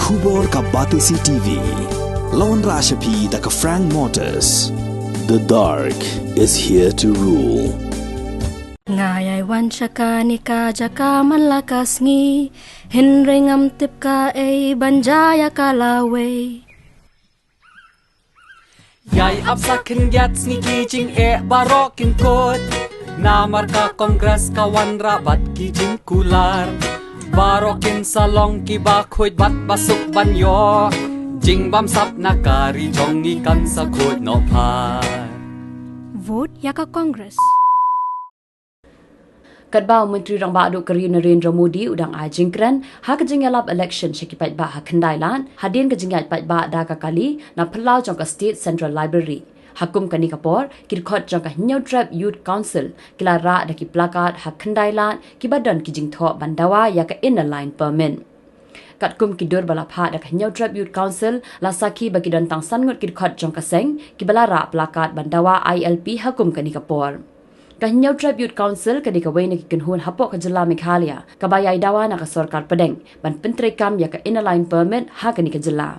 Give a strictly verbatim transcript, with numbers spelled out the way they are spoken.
Khubor ka Batesi T V. Lawan Rashapi da ka Frank Motors. The dark is here to rule. Nga ïai wan sha kane ka jaka man la ka sngi, hynrei ngam tip kaei ban jia ïa ka lawei. Ïai ap sa khyndiat sngi ki jingeh baroh kin kut. Namar ka Congress ka wanrah bad ki jingkular. Baroh kin sa long kiba khuid bad ba suk ban ïoh jingbamsap na ka ri jong ngi kan sa khuid noh pat. Vote ïa ka Congress. Katba u Myntri Rangbah Duh ka ri u Narendra Modi u dang ai jingkren ha ka jingïalap election sha ki paidbah ha Khyndailad, hadien ka jingïaid paidbah da ka kali na phyllaw jong ka State Central Library. Ha kum kane ka por, ki dkhot jong ka Hynñiewtrep Youth Council ki la rah da ki placard ha Khyndailad kiba don ki jingthoh ban dawa ïa ka Inner Line Permit. Katkum ki dur ba la phah da ka Hynñiewtrep Youth Council, la sakhi ba ki don tang san ngut ki dkhot jong ka seng kiba la rah placard ban dawa I L P ha kum kane ka por. Ka Hynñiewtrep Youth Council ka dei kawei na ki kynhun hapoh ka jylla Meghalaya kaba ïai dawa na ka sorkar pdeng ban pyntreikam ïa ka Inner Line Permit ha kane ka jylla.